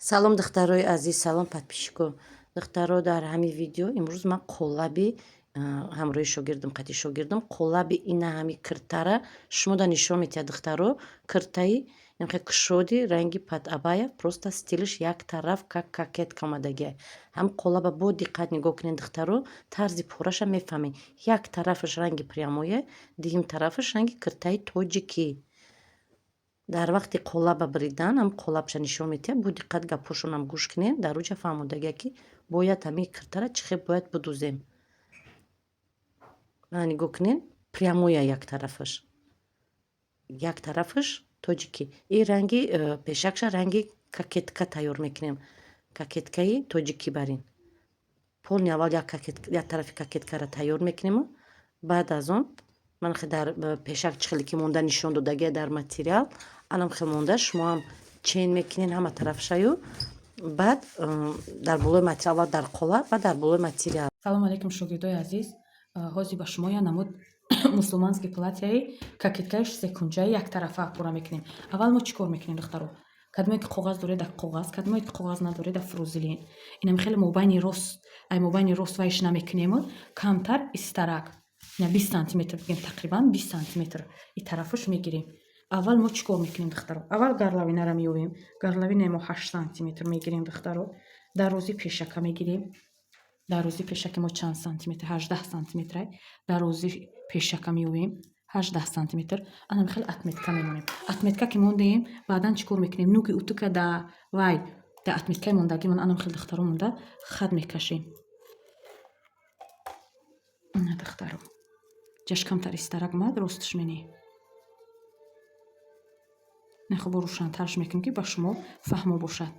Салом, духтарои азиз, салом, подписчико. Духтаро, дар ҳамин видео имрӯз ман қолаби ҳамроҳи шогирдам, қати шогирдам, қолаби ина ҳами киртара шумода нишон метиҳад. Духтаро, киртаи инхе кушоди ранги патабая, просто стилиш як тараф, как кокетка омадагия. Ҳам қолаба бо диққат нигоҳ кунед, духтаро, тарзи пораша мефаҳмед. Як тарафаш ранги прямой, дуюм тарафаш ранги киртаи тоҷикӣ. Дар вақти қолаба бридан ҳам қолабша нишон метиҳад. Бо диққат гапҳошонам гӯш кунед. Дар уҷа фаҳмодагия, ки бояд ҳамин киртара чӣ хел бояд будузем. Мана, нигоҳ кунед, прямой як тарафаш, як тарафаш тоҷикӣ. И ранги пешакша ранги кокетка тайёр мекунем, кокеткаи тоҷикӣ барин. Полный аввал як тарафи кокеткара тайёр мекунему, баъд аз он ман дар пешак чӣ хеле ки монда нишон додагия дар материал, анам хел монда шумоам чен мекунед ҳама тарафшаю, баъд дар болои материал, аввал дар қолаб, баъд дар болои материал. Салому алейкум, шогирдои азиз. Ҳозир ба шумо як намуд мусулманский платьяи кокеткаи секунҷаи яктарафа пурра мекунем. Аввал мо чӣ кор мекунем, духтаро? Кадомое ки коғаз доред, дар коғаз, кадомое ки коғаз надоред, дар фрузелин. Инам хеле мобайни рост, ай мобайни рост вайш намекунему, камтар истарак, 20 сантиметр бигем, тақрибан 20 сантиметр и тарафаш мегирем. Аввал мо чӣ кор мекунем, духтаро? Аввал горловинаро меёвем. Горловинаи мо 8 сантиметр мегирем, духтаро. Дарози пешака мегирем. Дарози пешаки мо чанд сантиметр? 18 сантиметр. Дарози пешака меёвем, 18 сантиметр. Анам хел отметка мемонем. Отметка ки мондем, баъдан чӣ кор мекунем? Нуги утюга да вай да отметкаи мондагимон анам хел, духтаро, монда хат мекашем. Ина, духтаро, ҷаш камтар истарак омад, ростш менем. Нехо, бо рӯшантарш мекунем, ки ба шумо фаҳмо бошад.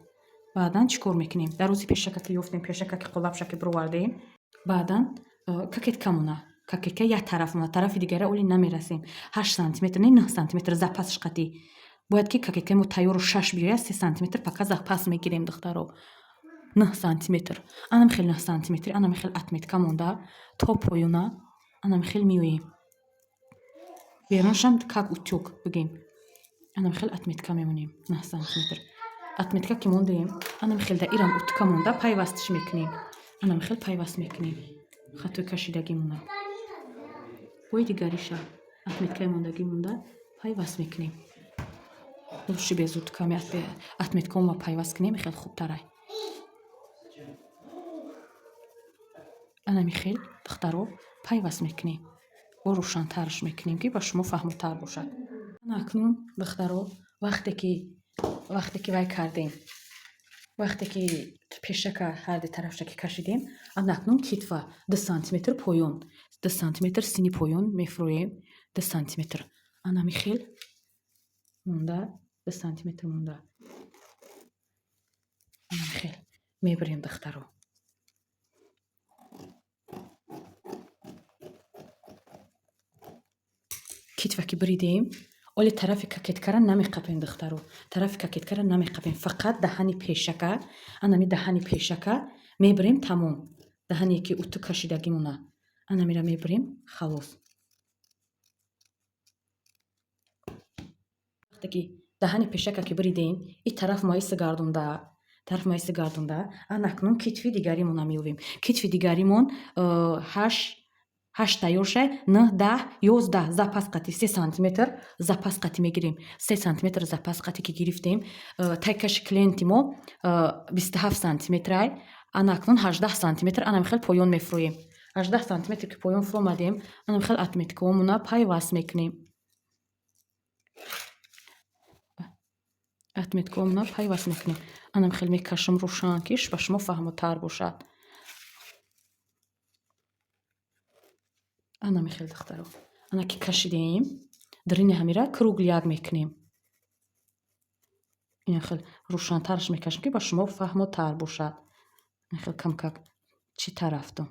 Баъдан чӣ кор мекунем? Дарози пешака ки ёфтем, пешака ки қолабша ки бировардем, баъдан кокеткамона, кокетка як тараф мона, тарафи дигара оли намерасем. 8 сантиметр не, 9 сантиметр запасш қатӣ бояд, ки кокеткаи мо тайёру шаш биёяд, 3 сантиметр пока запас мегирем, духтаро. 9 сантиметр, анам хел 9 сантиметр, анам хел отметка монда то поёна, анам хел меоем. Беруншам как утюг бигем, анам хел отметка мемонем. 9 сантиметр отметка ки мондем, анам хел да ирам утюга монда пайвастш мекунем. Анам хел пайваст мекунем хатои кашидагимона. Бои дигариша отметкаи мондагӣ монда пайваст мекунем. Лучше без утюга отметкаома пайваст кунем, хел хубтарай. Анами хел, духтаро, пайваст мекунем. Бо рӯшантарш мекунем, ки ба шумо фаҳмотар бошад. Ана акнун, духтаро, вақте ки вай кардем, вақте ки пешака ҳарду тарафша ки кашидем, ана акнун китфа 2 сантиметр поён, 2 сантиметр сини поён мефурӯем. 2 сантиметр анами хел монда, 2 сантиметр монда, анами хел мебарем, духтаро. Китфа ки бридем, оли тарафи кокеткара намеқапем, духтаро, тарафи кокеткара намеқапем. Фақат даҳани пешака, анами даҳани пешака мебарем, тамом. Даҳане ки уту кашидагимона, анамира мебарем, халос. Вақте ки даҳани пешака ки бридем, и тараф моиса гардонда, тараф моиса гардонда, ана акнун китфи дигаримона меёвем. Китфи дигаримон 8, 8 тайёр шай, 9, 10, 11 запас қати, 3 сантиметр запас қати мегирем. 3 сантиметр запас қати ки гирифтем, тайкаши клиенти мо 27 сантиметрай. Ана акнун 18 сантиметр анам хел поён мефурӯем. 18 сантиметр ки поён фуромадем, анам хел отметкаомона пайваст мекунем. Отметкаомона пайваст мекунем. Анам хел мекашам рӯшан, ки ба шумо фаҳмотар бошад. Ана мехел, духтаро, ана ки кашидем, дарини ҳамира кругляк мекунем. Ин хел рӯшантарш мекашем, ки ба шумо фаҳмотар бошад. Ин хел камкак чӣ тарафто,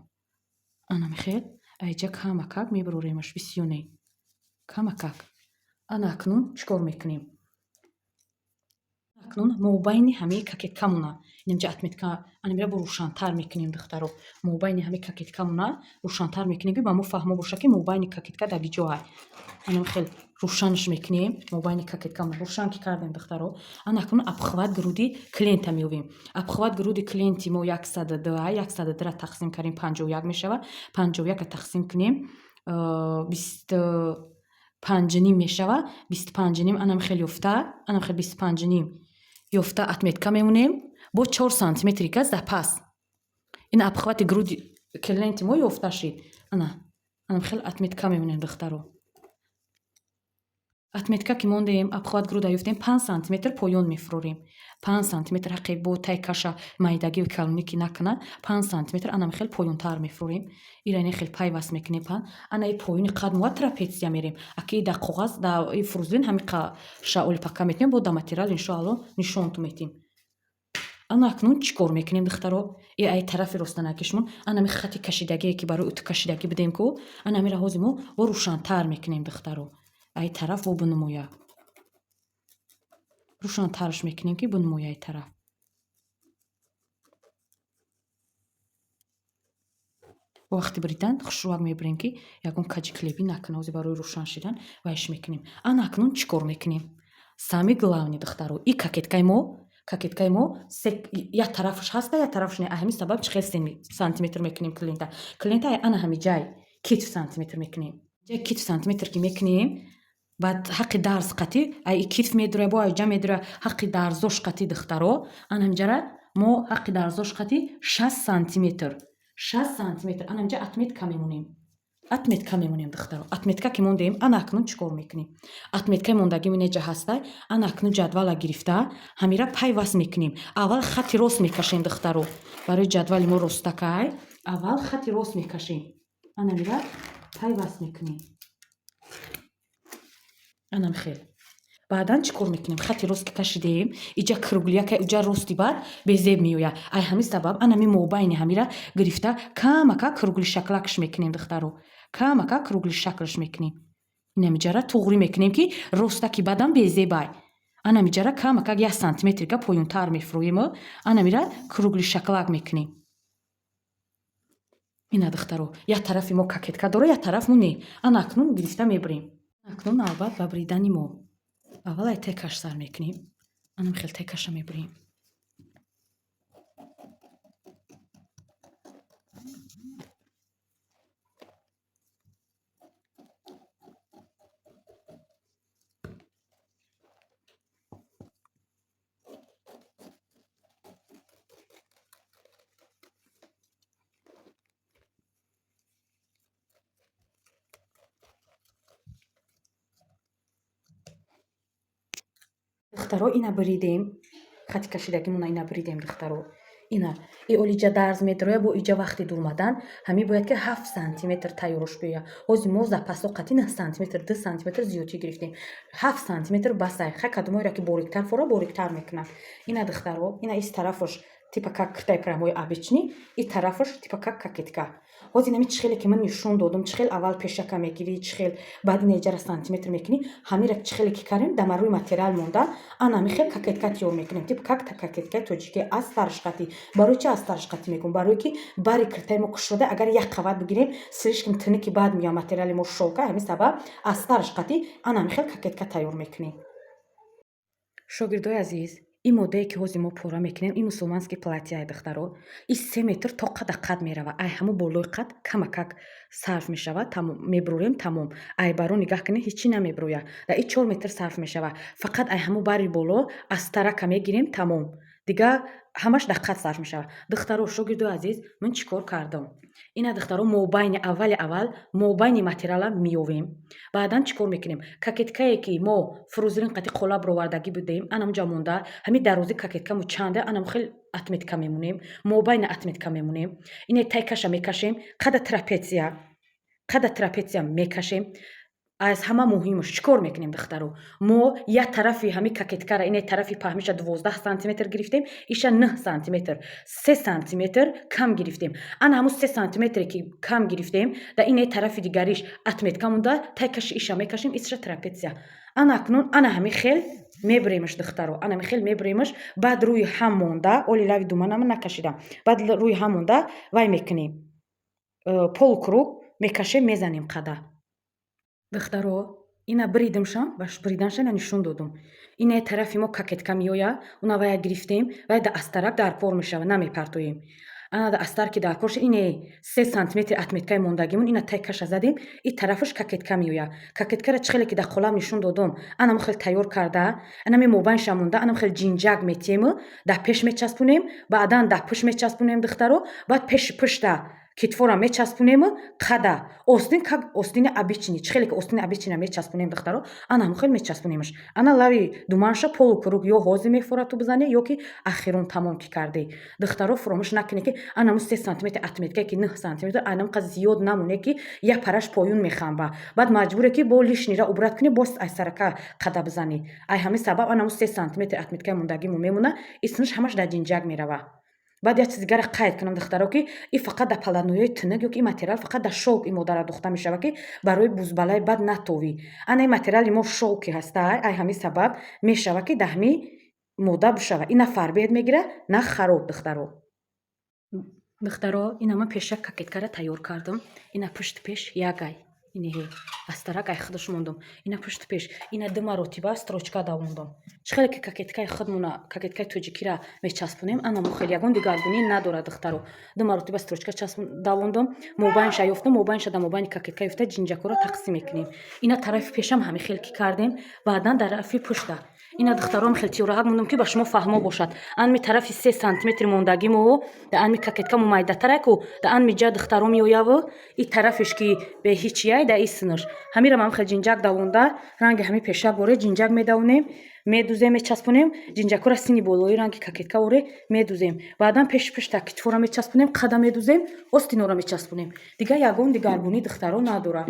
ана мехел айҷа камакак мебароремаш, бисёне камакак. Ана акнун чӣ кор мекунем? Акнун мобайни ҳамаи кокеткамона инамҷа отметка анамира бо рӯшантар мекунем, духтаро. Мобайни ҳамаи кокеткамона рӯшантар мекунем, ки ба мо фаҳмо бошад, ки мобайни кокетка дар ҷоай. Анам хел Рӯшанш мекунем, мобайни кокеткамон рӯшан ки кардем, духтаро, ана акнун обхват груди клиента меёвем. Обхват груди клиенти мо 102, 102-ра тақсим кардем, 51 мешавад. 51-а тақсим кунем, 25,5 мешавад. 25,5 анам хел ёфта, анам хел 25,5 ёфта отметка мемонем, бо 4 сантиметрика запас. Ин обхвати груди клиенти мо ёфта шид. Ана анам хел отметка мемонем, духтаро. Отметка ки мондем, обхват груда ёфтем, 5 сантиметр поён мефурорем. 5 сантиметр ҳаққи бо тай каша майдагию калонӣ ки накунад, 5 сантиметр анам хел поёнтар мефурорем. Ира ин хел пайваст мекунем. Пан ана и поёни қад мо трапеция мерем. Аки дар коғаз, дар и фрузлин ҳами ша олипака метунем, бо да материал иншоалло нишонту метим. Ана акнун чӣ кор мекунем, духтаро? И ай тарафи ростанакишмон анами хати кашидагие, ки барои уту кашидагӣ бидем ку, ана ҳамира ҳози мо бо рӯшантар мекунем, духтаро. Ай тараф бо бинумоя, рӯшантарш мекунем, ки бинумоя ай тараф. Вақти бридан хушрӯак мебирем, ки ягон каҷи клебӣ накунад. Ҳозир барои рӯшан шидан вайш мекунем. Ана акнун чӣ кор мекунем? Самый главный, духтаро, и кокеткаи мо як тарафаш ҳаста, як тарафаш не. Ҳамин сабаб чӣ хел сантиметр мекунем клиента? Клиента ана ҳами ҷай китф сантиметр мекунем. Ҷай китф сантиметр ки мекунем, баъд ҳаққи дарз қатӣ ай китф медура, бо айҷа медура, ҳаққи дарзош қатӣ, духтаро, ана ҳамҷара мо ҳаққи дарзош қатӣ 60 сантиметр, 60 сантиметр ана ҳамҷа отметка мемонем. Отметка мемонем, духтаро. Отметка ки мондем, ана акнун чӣ кор мекунем? Отметкаи мондагӣ минеҷа ҳаста. Ана акнун ҷадвала гирифта, ҳамира пайваст мекунем. Аввал хати рост мекашем, духтаро, барои ҷадвали мо ростакай. Аввал хати рост мекашем, ана мира пайваст мекунем, анам хел. Баъдан чӣ кор мекунем? Хати рост ки кашидем, иҷа кругляка, иҷа рости баъд безеб меояд. Ай ҳамин сабаб анами мобайни ҳамира гирифта, камака круглый шаклакш мекунем, духтаро, камака круглый шаклш мекунем. Инамиҷара туғрӣ мекунем, ки ростаки баъдан безебай. Анамиҷара камакак 1 сантиметрика поёнтар мефурӯему анамира круглый шаклак мекунем. Ина, духтаро, як тарафи мо кокетка дора, як тараф мо не. Ана акнун гирифта мебирем. Акнун навбат ба бридани мо. Аввал ай текаш сар мекунем. Анам хел текаша мебирем. Духтаро, ина бридем, хати кашидагимона ина бридем, духтаро. Ина и олиҷа дарз медроя, бо иҷа вақти дурмадан ҳамин бояд ки 7 сантиметр тайёрош биёяд. Ҳозир мо запасо қати 9 сантиметр, 2 сантиметр зиёдтӣ гирифтем. 7 сантиметр басай. Ха, кадомоеро ки бориктар фора, бориктар мекунад. Ина, духтаро, ина из тарафаш типа как киртаи прямой обычный, и тарафаш типа как кокетка. Ҳозир инами чӣ хеле ки ман нишон додум, чӣ хел аввал пешака мегирӣ, чӣ хел баъд ина иҷара сантиметр мекунӣ, ҳамира чӣ хеле ки кардем, дар рӯи материал монда, ана ҳами хел кокетка тиёр мекунем, типа как кокеткаи тоҷикӣ аз тарашқатӣ. Барои чи аз тарашқатӣ мегӯм? Барое ки бари киртаи мо кушода, агар як қават бигирем, слишком тиники баъд меояд материали мо шовка. Ҳамин сабаб аз тарашқатӣ ана ҳами хел кокетка тайёр мекунем. Шогирдои азиз, ин моддае, ки ҳозир мо пора мекунем, ин мусулманский платьяи, духтаро. И 3 метр то қада қад меравад. Ай ҳамун болои қад камакак сарф мешавад, тамом мебурем, тамом. Ай баро нигаҳ кунед, ҳечӣ намебурояд. Дар и 4 метр сарф мешавад. Фақат ай ҳамун бари боло аз тарака мегирем, тамом. Дигар ҳамаш дар қад сарф мешавад. Духтаро, шогирдои азиз, ман чӣ кор кардам? Ина, духтаро, мобайни аввали аввал мобайни материала меёвем. Баъдан чӣ кор мекунем? Кокеткае, ки мо фрузлин қати қола бировардагӣ будем, анамҷа монда, ҳамин дарози кокеткамо чанда, анам хел отметка мемонем, мобайна отметка мемонем. Ине тайкаша мекашем, қада трапеция, қада трапеция мекашем. Аз ҳама муҳимаш чӣ кор мекунем, духтаро? Мо як тарафи ҳамин кокеткара, ине тарафи паҳмиша 12 сантиметр гирифтем, иша 9 сантиметр, 3 сантиметр кам гирифтем. Ана ҳамун 3 сантиметре, ки кам гирифтем, дар ине тарафи дигариш отметка монда, тайкаши иша мекашем, иша трапеция. Ана акнун ана ҳамин хел мебиремаш, духтаро, ана ҳамин хел мебиремаш. Баъд рӯи ҳам монда, оли лави думанама накашидам, баъд рӯи ҳам монда вай мекунем, полукруг мекашем, мезанем қада. Духтаро, Ина бридимшам, бриданша ина нишон додум. Ина тарафи мо кокетка меояд, уна вая гирифтем, вая да астарак дар кор мешава, намепартоем. Ана да астар ки дар кор шид, ине 3 сантиметри отметкаи мондагимон, ина тай каша задем, и тарафаш кокетка меояд. Кокеткара чӣ хеле ки дар қолаб нишон додум, анам хел тайёр карда, анами мобайнша монда, анам хел ҷинҷак метиҳему, дар пеш мечаспонем, баъдан дар пушт мечаспонем, духтаро, баъд пеши пушта китфора мечаспонему, қада остин, как остини обычный, чӣ хеле ки остини обычный мечаспонем, духтаро, ана ҳам хел мечаспонемаш. Ана лави думанша полукруг ё ҳозир мефора ту бизанӣ, ё ки ахирон тамом ки кардӣ. Духтаро, фуромӯш накунед, ки анаму 3 сантиметр отметка, ки 9 сантиметр, анам қа зиёд намоне, ки як параш поён мехамба, баъд маҷбуре ки бо лишнира убрать кунӣ, боз ай сарака қада бизанӣ. Ай ҳамин сабаб анаму 3 сантиметр отметкаи мондагимон мемона, исмаш ҳамаш дар ҷинҷак мерава. Баъд як чизи дигара қайд кунам, духтаро, ки и фақат дар полотноҳои тинак ё ки ин материал фақат дар шёлк ин модара духта мешавад, ки барои бузбалаи бад натовӣ. Ана ин материали мо шёлки ҳаста, ай ҳамин сабаб мешавад, ки дар ҳамин мода бишавад. Ин на фарбеҳ мегирад, на хароб, духтаро. Духтаро, ина ман пешак кокеткара тайёр кардам. Ина пушти пеш ягай, инеҳе астарак ай худаш мондум. Ина пушти пеш, ина ду маротиба строчка давондум. Чӣ хеле ки кокеткаи худмона, кокеткаи тоҷикира мечаспонем, ана мо хеле ягон дигаргунӣ надорад, духтаро. Ду маротиба строчка давондум, мобайнша ёфтум, мобайнша дар мобайни кокетка ёфта, ҷинҷакҳоро тақсим мекунем. Ина тарафи пешам ҳамин хел ки кардем, баъдан тарафи пушта. Ина, духтаром, хел тиёраҳак мондум, ки ба шумо фаҳмо бошад. Анми тарафи 3 сантиметри мондагиму да анми кокеткаму майдатараку, да анми ҷа, духтаро, меояву и тарафеш ки беҳичияй, да и синаш ҳамира ман хел ҷинҷак давонда, ранги ҳами пешак боре ҷинҷак медавонем, медузем, мечаспонем ҷинҷакҳоро, сини болои ранги кокетка оре медузем. Баъдан пеши пушта китфора мечаспонем, қада медузем, остинора мечаспонем. Дигар ягон дигаргунӣ, духтаро, надорад.